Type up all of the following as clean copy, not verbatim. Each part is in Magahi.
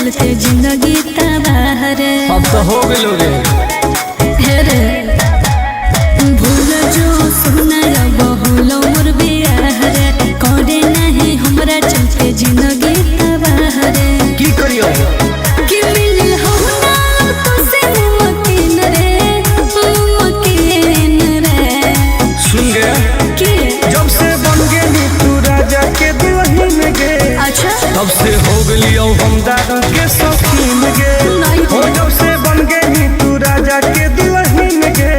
चलते जिंदगी तबाह रे। अब तो हो गेलो रे। हे रे भूल जो सुना बहुलो मोर बियाह रे, करे नहीं हमरा चलते जिंदगी तबाह रे। की करियो कि मिलल हो ना तुसे मुमकिन रे, मुमकिन रे। सुन गे की जब से बन गेली तू राजा के दुल्हन गे, अच्छा तब से हो गेलियो हम दारू के शौकीन गे। नहीं। हो जब से बन गेली तू राजा के दुल्हन गे,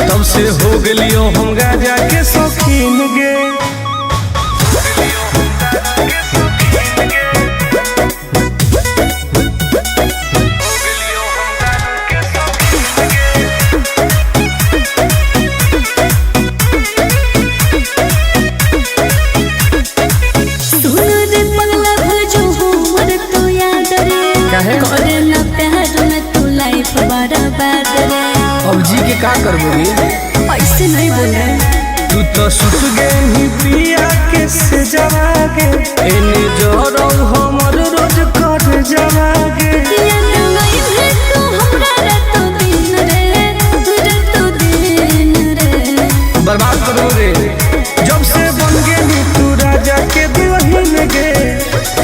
तब से हो गेलियो हम राजा के शौकीन गे। सुन रे पगला भजो हमर तो याद रे, काहे? करे ना प्यार में तू लाइफ बर्बाद रे। अब जी के का करबोगे? ऐसे नहीं बोले। तू तो सुत गेली पिया के से जवागे, एने जरौ हमर रोज कर जवागे। याद नहीं है तू हमरा रातो दिन रे, रातो दिन रे। बर्बाद करो रे। जब से बन गेली तू राजा के दुल्हन गे,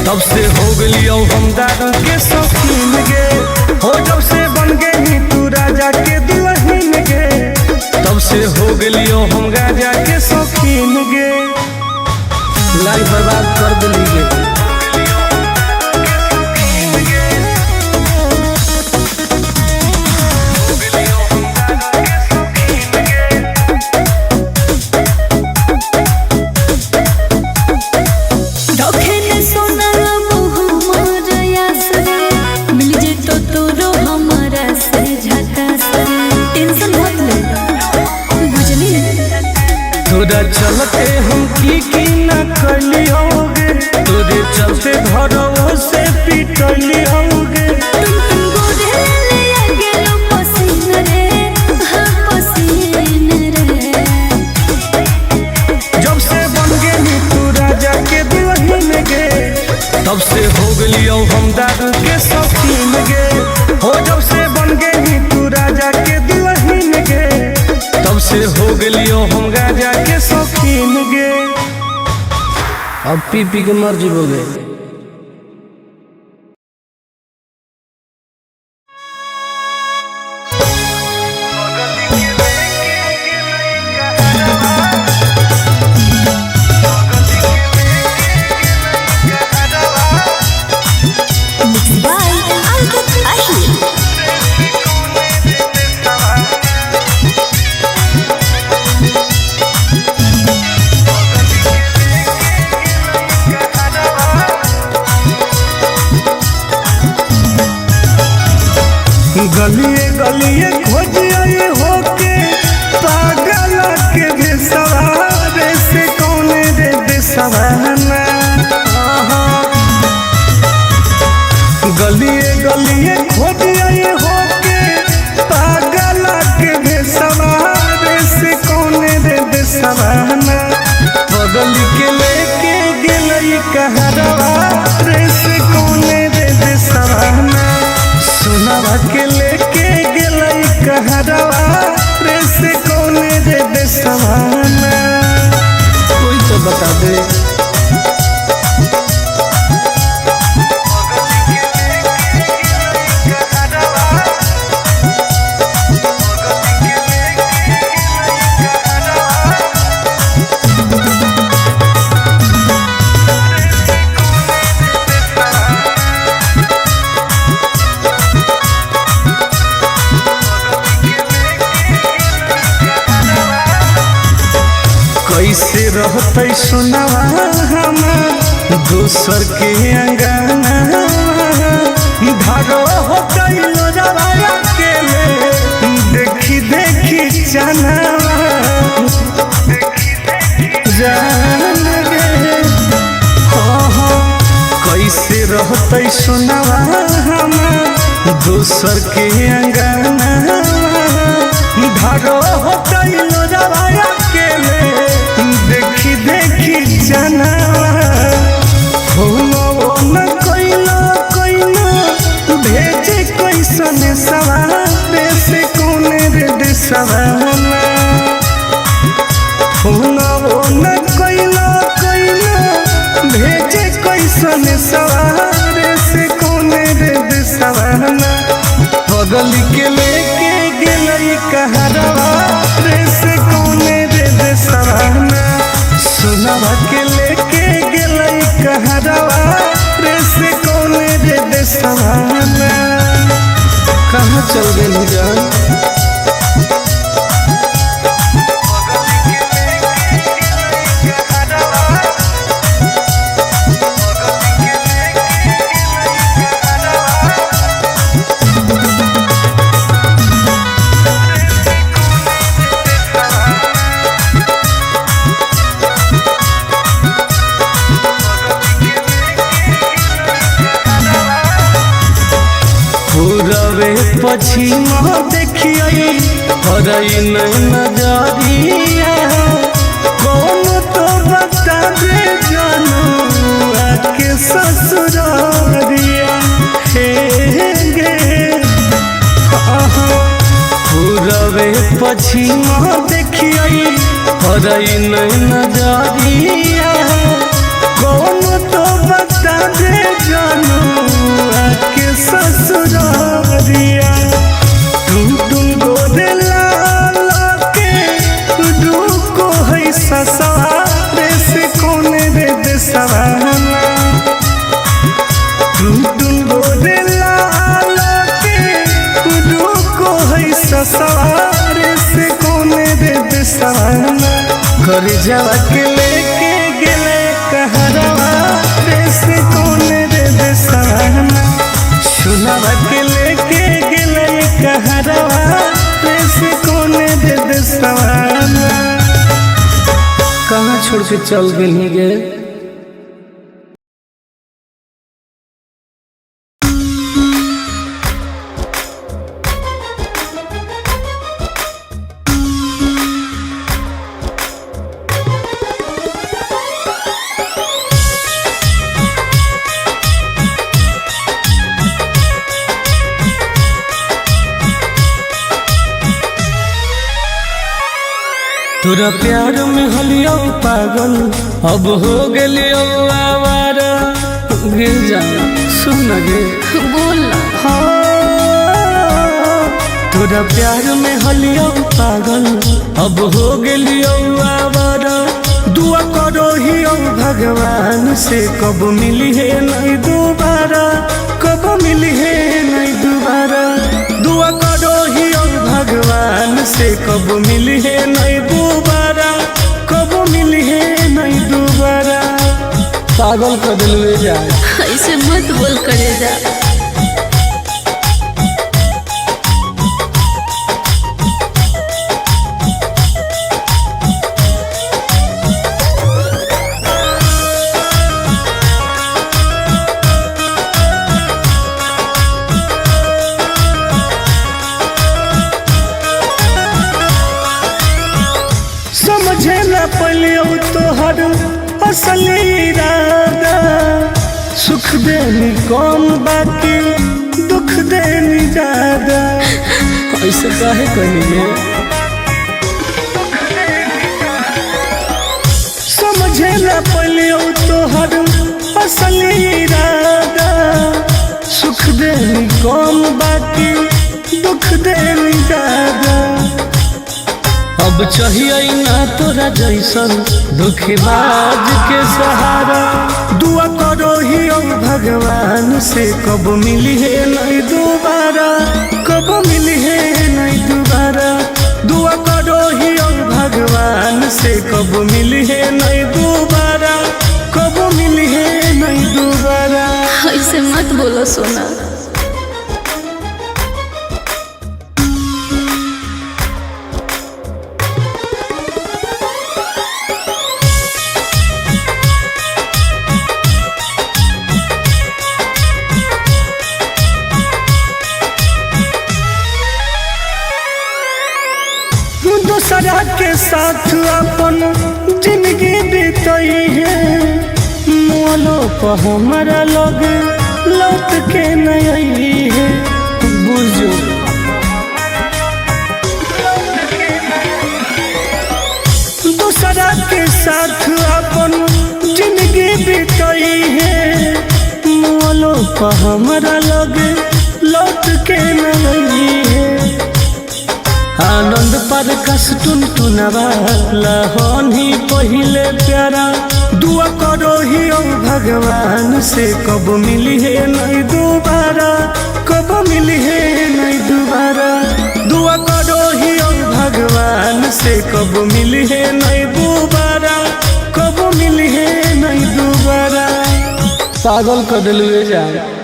तब से हो गेलियो हम दारू के शौकीन गे। हो जब से बन गेली तू राजा के दुल्हन गे, तब से हो गेलियो हम राजा के शौकीन गे। लाइफ बर्बाद कर दिली गे। रखे ने सोना हमर यास रे, मिल जेतो तोरो हमरा से झकास रे। टेंशन मत ले बुझली। तोरा चलते हम की की न कलियोगे, तोरे चलते घरों से पिटलियोगे। तुम तुम गोरे ले आ गेलो पसीन रे, हाँ पसीन रे। जब से बन गेली तू राजा के दुल्हन गे, तब से हो गेलियो हम दारू के शौकीन गे। हो जब से बन गेली तू राजा के दुल्हन गे, तब से हो गेलियो हम राजा के शौकीन गे। अब पी पी के मर जीवोगे। बाय अंकित अहिर। गलिए गलिए खोजिए होके पागल के भेसवारे से कौन रे देसवाना। गलिए गलिए खोजिए होके पागल के भेसवारे से कौन रे देसवाना। बगल के लेके गेलई कहरवा रे से कौन रे देसवाना। सोनावा के लेके गेलई कहरवा रे से कौन रे देसवाना। कोई तो बता दे। कैसे रहते सोनावा हमार दोसर के अंगना, धारो होते लोजावा के ले देखी देखी चनावा जान गे। हाँ हाँ कैसे रहते सोनावा हमार दोसर के अंगना, धारो होते लोजावा के ले देखी देखी चनावा। फोनो न कइलो कइलो देशवाना। फोनवो न कैला कैला भेजे कैसन सवारे से कौन रे देशवाना। बगल के लेके गेलई कहरवा रे से कौन रे देशवाना। सोनवा के लेके गेलई कहरवा रे से कौन रे देशवाना। कहाँ चल गेली जान? पूरबे पछिमा देखियै हरई नजरिया। कौन तो बता दे जानू आके ससुरारिया। हे गे पूरबे पछिमा देखियै हरई नजरिया। कौन तो बता दे जानू आके ससुरारिया। टुन टुन गोरे लाल के रुको है ससुरारे से कौन रे देशवाना। टुन टुन गोरे लाल के रुको है ससुरारे से कौन रे देशवाना। घर जावा के लेके गेले कहरवा रे से कौन रे देशवाना। सुनवा के लेके गेले कहरवा रे से कौन रे देशवाना। कहाँ छोड़ के चल गेली गे? तोरा प्यार में हलियो पागल अब हो गेलियो आवारा। गे जा सुन गे बोल ना। हाँ, तोरा प्यार में हलियो पागल अब हो गेलियो आवारा। दुआ करो ही भगवान से कब मिली है नहीं दोबारा, कब मिली है नहीं दोबारा। दुआ करो ही भगवान से कब मिली है नहीं दोबारा, कब मिली है नहीं दोबारा। पागल कर दिलवे जाए। ऐसे मत बोल करे जा। समझे न पलियो तोहर असली इरादा। सुख देनी कम बाकी दुख देनी ज्यादा। ऐसे काहे कहिए? समझे न पलियो तोहर असली इरादा। सुख देनी कम बाकी दुख देनी ज्यादा। अब चाहिए ना तोरा जैसन दुखबाज के सहारा। दुआ करो ही भगवान से कब मिली है नहीं दोबारा, कब मिली है नहीं दोबारा। दुआ करो ही भगवान से कब मिली है नहीं दोबारा, कब मिली है नहीं दोबारा। ऐसे मत बोलो सोना। दूसरा के साथ अपन जिंदगी बीतई है। मोलो पर हमारा लोग लौट के नहीं आई है। बुझो पापा हमारा लगे लौट के न है। आनंद पर कस टुन टुनवा लहनी पहिले प्यारा। दुआ करो ही ओ भगवान से कब मिली है नहीं दोबारा, कब मिली है नहीं दोबारा। दुआ करो ही ओ भगवान से कब मिली है नहीं दोबारा, कब मिली है नहीं दोबारा। पागल कर दिलुए जाए।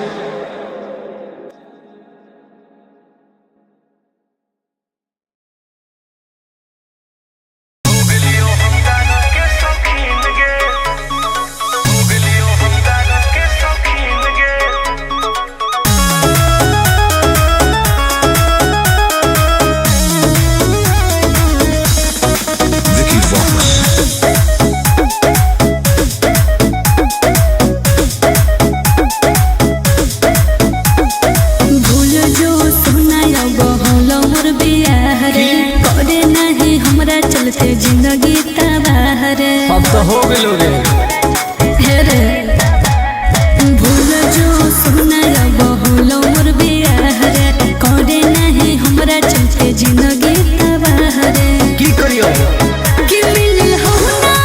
Vicky Vox. भूल जो सोना अब होलो मोर बियाह रे, करे नहीं हमरा चलते जिंदगी तबाह रे। अब तो हो गेलो रे। हे रे भूल जो सोना अब होलो मोर बियाह रे, करे नहीं हमरा चलते जिंदगी तबाह रे। की करियो कि मिलल हो ना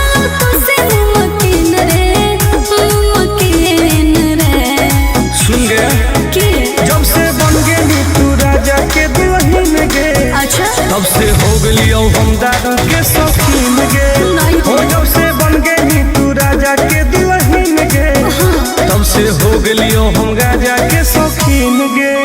तो से मुमकिन रे, मुमकिन रे। सुन गया कि जब से बन गेली तू राजा के दुल्हन गे, अच्छा तब से हो गेलियो हम दारू के शौकीन गे। नहीं। हो जब से बन गेली तू राजा के दुल्हन गे, तब से हो गेलियो हम राजा के शौकीन गे।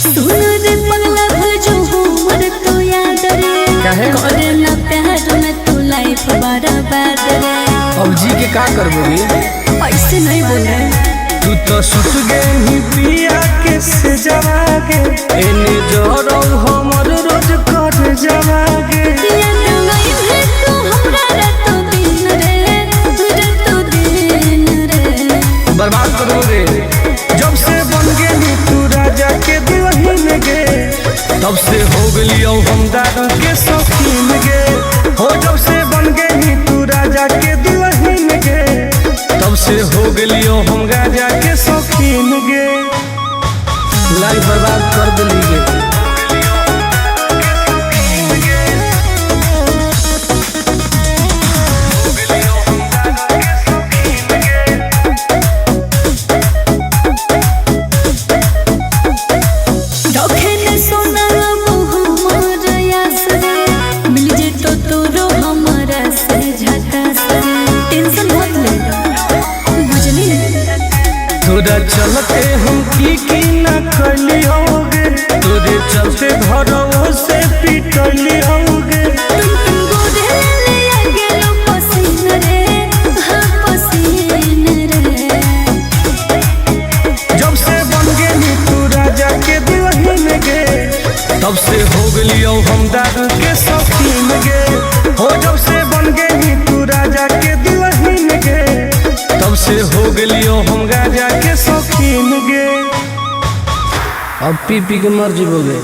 सुन रे पगला भूल जो हमर तो याद रे, काहे? करे ना प्यार में तू लाइफ बर्बाद रे। अब जी के का करबोगे? ऐसे नहीं बोले। तू तो सुत गेली पिया के से जवागे, एने जरौ हमर रोज कर जवागे। याद आई है तू हमरा रातो दिन रे, रातो दिन रे। बर्बाद करोगे। जब से बन गेली तू राजा के दुल्हन गे, तब से हो गेलियो हम दारू के शौकीन गे। हो जब से बन गेली तू राजा के दुल्हन गे, तब से हो गेलियो हम राजा के शौकीन गे। लाइफ बर्बाद कर दिली गे। रखे न सोना अब हमर आस रे, मिल जेतो तोरो हमरा से झकास रे। टेंशन मत ले बुझली। तोरा चलते हम की की ना कलियोगे, तोरे चलते घरों से पिटलियोगे। तुम तुम गोरे ले आ गेलो पसीन रे, हाँ पसीन रे। जब से बन गेली तू राजा के दुल्हन गे, तब से हो गेलियो हम दारू के शौकीन गे। हो जब से बन गेली तू राजा के दुल्हन गे, तब से हो गेलियो हम राजा के शौकीन गे। अब पी पी के मर जीवोगे।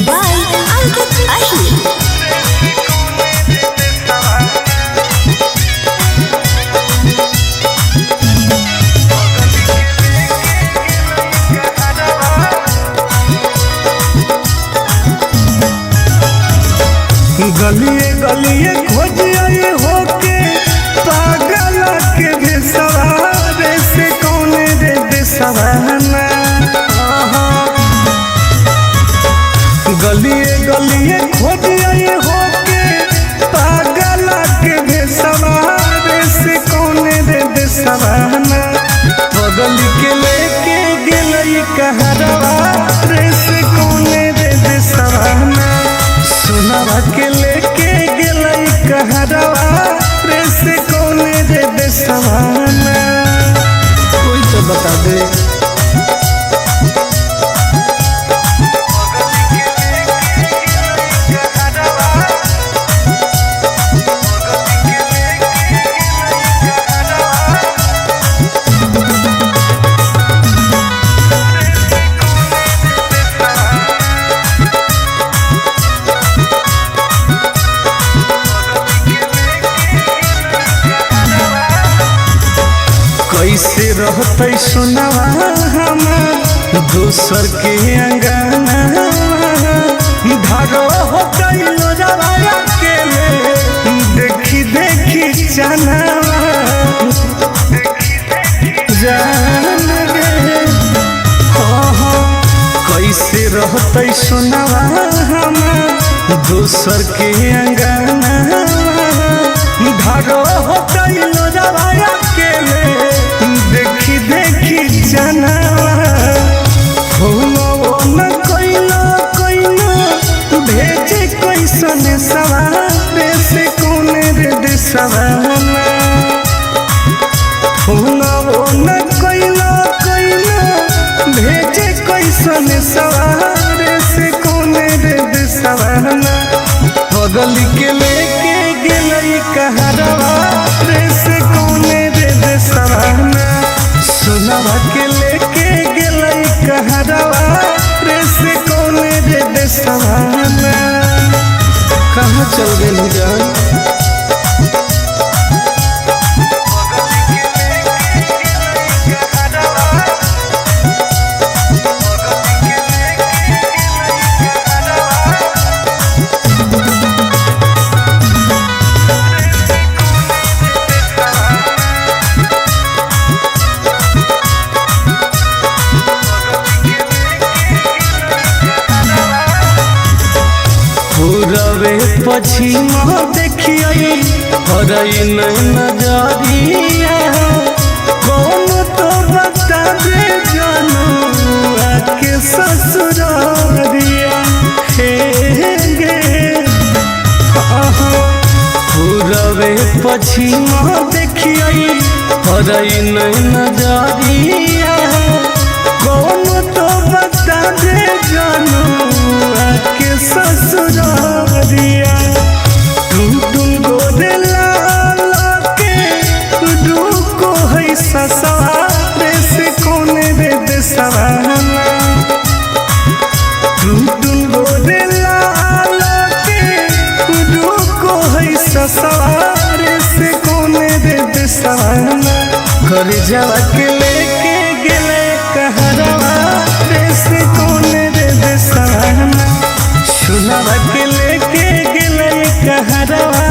बाय अंकित अहिर। गलिए गलिए खोजिए होके पागल के भेसवारे से कौन रे देसवाना। गलिए गलिए खोजिए होके पागल के भेसवारे से कौन रे देसवाना। बगल के लेके गेलई कहरवा रे से कौन रे देसवाना। सोनावा के लेके गेलई देशवाना? कोई तो बता दे। कैसे रहते सोनावा हमार दोसर के अंगना, धारो होते लोजवा अकेले देखी देखी चनावा जान रे। हाँ हाँ, कैसे रहते सोनावा हमार दोसर के अंगना, धारो होते लोजवा अकेले देखी देखी चनावा। फोनो न कइलो कइलो भेजे कैसन सवार से कौन रे देशवाना। फोनो न कइलो कइलो भेजे कैसन सवार से कौन रे देशवाना। बगल के लेके गेलई कहरवा रे से कौन रे देशवाना। सोनावा के लेके गेलई कहरवा रे से कौन रे देशवाना। कहाँ चल गेली जान? पूरबे पश्चिम देखिए हरई नजरिया, कौन तो बता दे जनुआ के ससुरारिया। हे गे पूरबे पश्चिम देखिए हरई नजरिया, कौन तो बता दे जनुआ के ससुरारिया। टुन टुन गोरे लाल के रुको है ससुरारे से कौन रे देशवाना। टुन टुन गोरे लाल के रुको है ससुरारे से कौन रे देशवाना। घर जावा के लेके गेले कहरवा रे से कौन रे देशवाना। सुनावा के लेके गेले कहरवा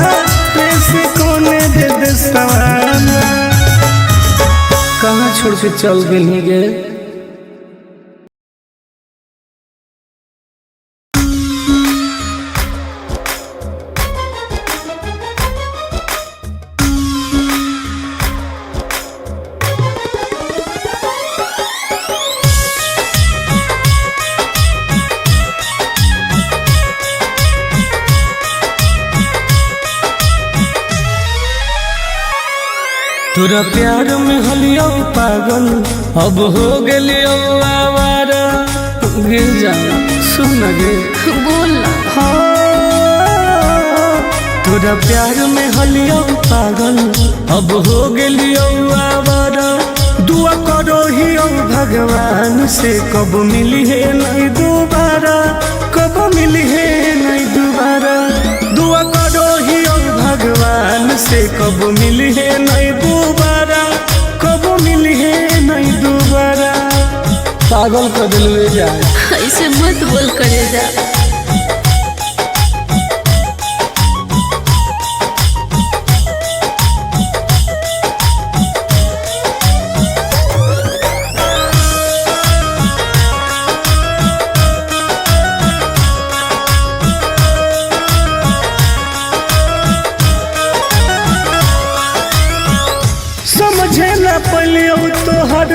रे से कौन रे देशवाना। कहाँ छोड़ के चल गेली गे? तोरा प्यार में हलियो पागल अब हो गेलियो आवारा। गिर जा सुन गे बोल ना। हाँ, तोरा प्यार में हलियो पागल अब हो गेलियो आवारा। दुआ करो ही भगवान से कब मिली है नहीं दोबारा, कब मिली है नहीं दोबारा। दुआ करो ही भगवान से कब मिली है नहीं दोबारा, कब मिली है नहीं दोबारा। पागल कर दिलवे जाए। ऐसे मत बोल करे जा। समझे न पलियो तोहर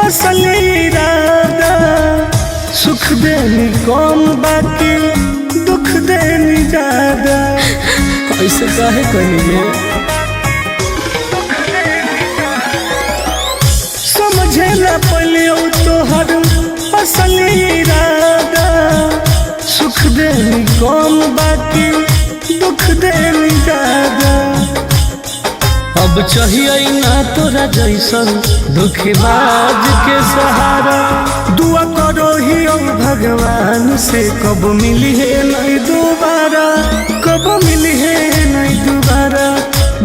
असली इरादा, सुख देनी कम बाकी दुख देनी ज्यादा। ऐसे काहे कहिए? कम बाकी दुख देनी ज्यादा। अब चाहिए ना तोरा जैसन दुखबाज के सहारा। दुआ करो ही ओ भगवान से कब मिली है नहीं दोबारा, कब मिली है नहीं दोबारा।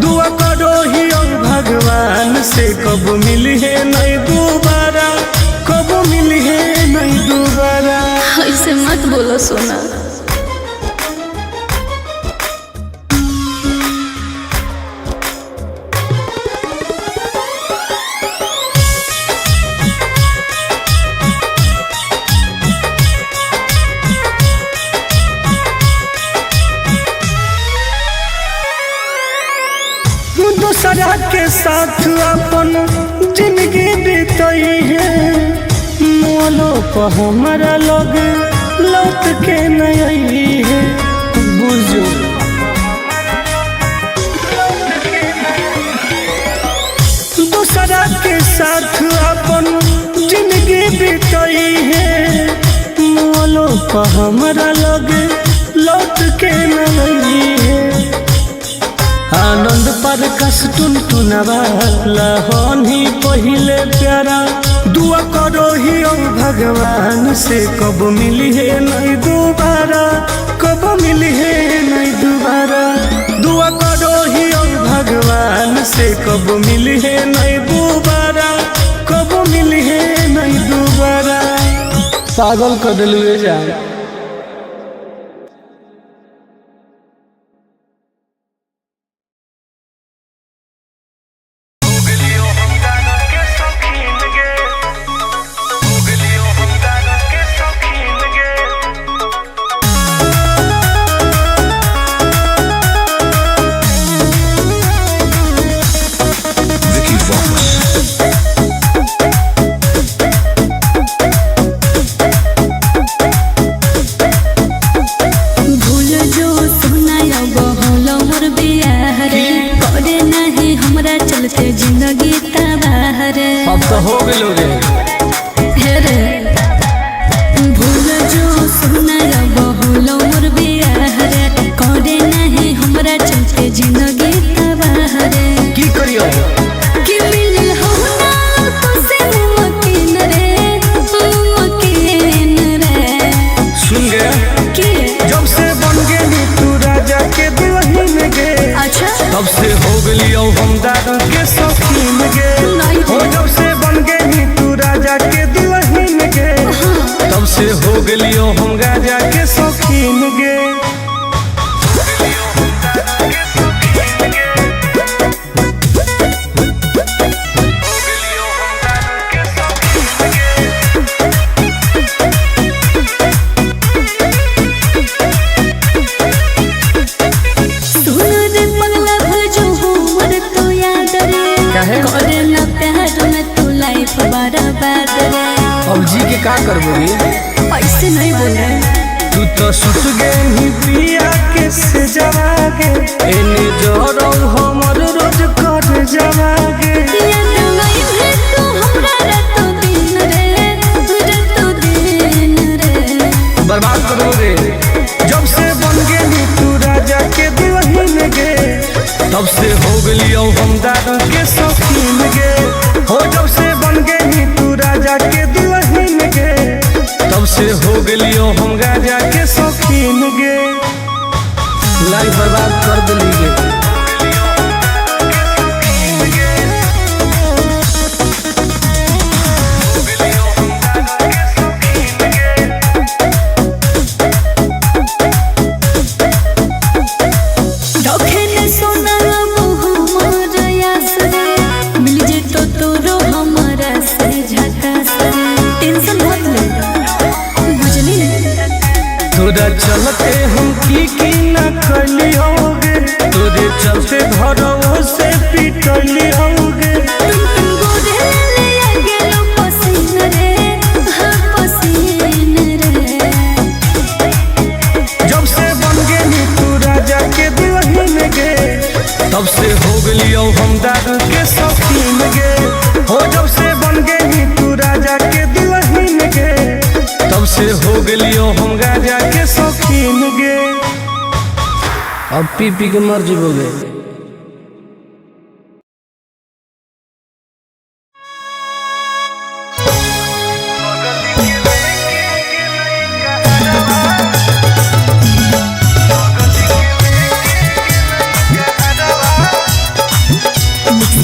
दुआ करो ही ओ भगवान से कब मिली है नहीं दोबारा, कब मिली है नहीं दोबारा। ऐसे मत बोलो सोना। दूसरा के साथ अपन जिंदगी बीतई है, मोलो पर हमारा लग लौट के नहीं है। बुझो दूसरा के साथ अपन जिंदगी बीतई है, मोलो पर हमारा लग लौट के नहीं है। आनंद पर कस टुन टुनवा लहनी पहिले प्यारा। दुआ करो ही ओ भगवान से कब मिली है नहीं दोबारा, कब मिली है नहीं दोबारा। दुआ करो ही ओ भगवान से कब मिली है नहीं दोबारा, कब मिली है नहीं दोबारा। पागल कर दिलुए जाए। Vicky Vox. भूल जो सोना अब होलो मोर बियाह रे, करे नहीं हमरा चलते जिंदगी तबाह रे। अब तो हो गेलो रे। हे रे भूल जो सोना अब होलो मोर बियाह रे, करे नहीं हमरा चलते जिंदगी तबाह रे। की करियो कि मिलल हो ना तो से मुमकिन रे, मुमकिन रे। सुन गे कि जब से बन गेली तू राजा के दुल्हन गे, अच्छा तब से हो गेलियो हम दारू के शौकीन गे। नहीं। हो जब से बन गेली तू राजा के दुल्हन गे, तब से हो गेलियो हम राजा के शौकीन गे। सुन रे पगला भजो हमर तो याद रे, काहे? करे ना प्यार में तू लाइफ बर्बाद रे। अब जी के का करबो रे? ऐसे नहीं बोले। तू तो सुत गेनी पिया के से जवागे, एने जोरो हमर रोज कर जवागे। याद नहीं है तू हमरा रातो दिन रे, रातो दिन रे। बर्बाद करो रे। जब से बन गेली तू राजा के दुल्हन गे, तब से हो गेलियो हम दारू के शौकीन गे। हो जब से बन गेली तू राजा के दुल्हन गे, तब से हो गेलियो हम राजा के शौकीन गे। लाइफ बर्बाद कर दिली गे। रखे ने सोना अब हमर आस रे, मिल जेतो तोरो हम अब पी पी के मर जीवोगे।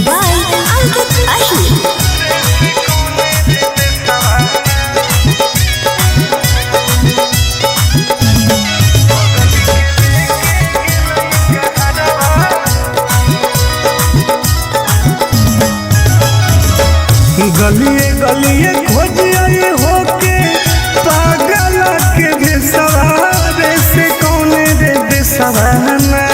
बाय अंकित अहिर। गलिए गलिए खोजिए होके पागल के भेसवारे से कौन रे देसवाना।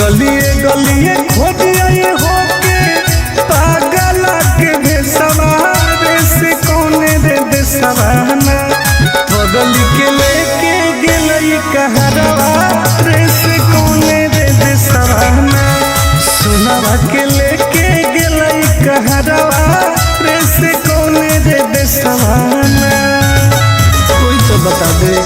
गलिए गलिए खोजिए होके पागल के भेसवारे से कौन रे देसवाना। बगल के लेके गेलई कहरवा रे से कौन रे देसवाना। सुनवा के लेके गेलई कहरवा रे से कौन रे देसवाना। कोई तो बता दे।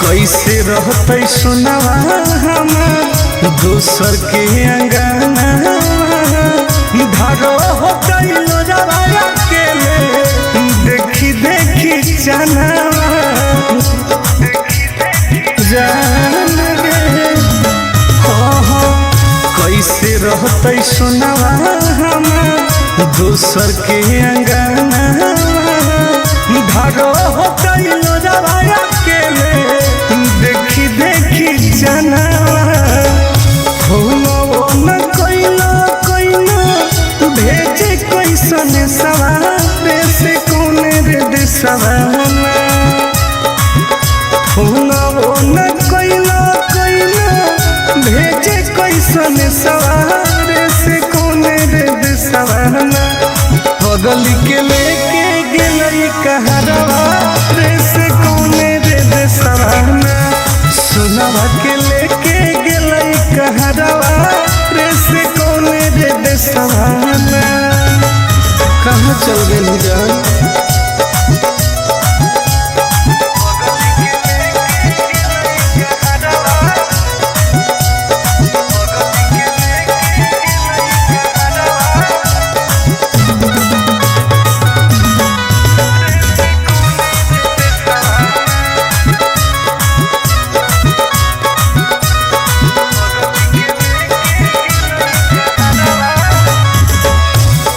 कैसे रहते सुनवा हम दोसर के अंगना, धारो होते लोजवा अकेले देखी देखी चनावा जान रे। हो हो कैसे रहते सुनवा हम दोसर के अंगना, धारो होते लोजवा अकेले देखी देखी चनावा। फोनो न कइलो कइलो भेजे कैसन सवारे से कौन रे देसवाना। फोनो न कइलो कइलो भेजे कैसन सवारे से कौन रे देसवाना। बगल के लेके गेलई कहरवा रे से कौन रे देसवाना। सुनवा के लेके गेलई कहरवा रे से कौन रे देसवाना। कहाँ चल गेली जान।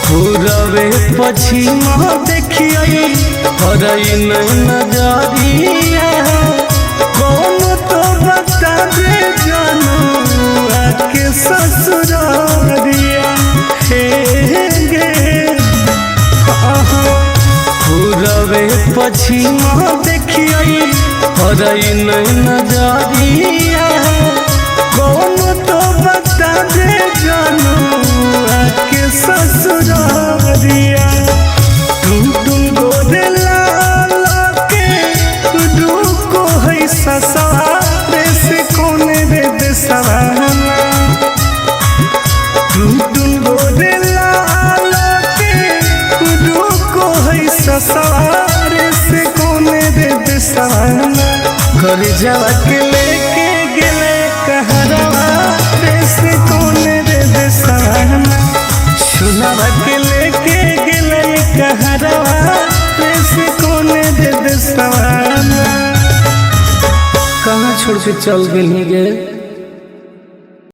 पूरबे पछिम देखिए हरई नजरिया, कौन तो बता दे जानू आके ससुरारिया। हे गे पूरबे पछिम देखिए हरई नजरिया, कौन तो बता दे जानू आके ससुरारिया। तुम तुम गोरे लाल के रुको है ससुरारे से कौन रे देसवाना। तुम तुम गोरे लाल के रुको है ससुरारे से कौन रे देसवाना। घर जावा के लेके गेले कहरवा रे से कौन रे देसवाना। सुनवा के लेके गेले कहरवा रे से कौन रे देसवाना। कहाँ छोड़ के चल गेली गे।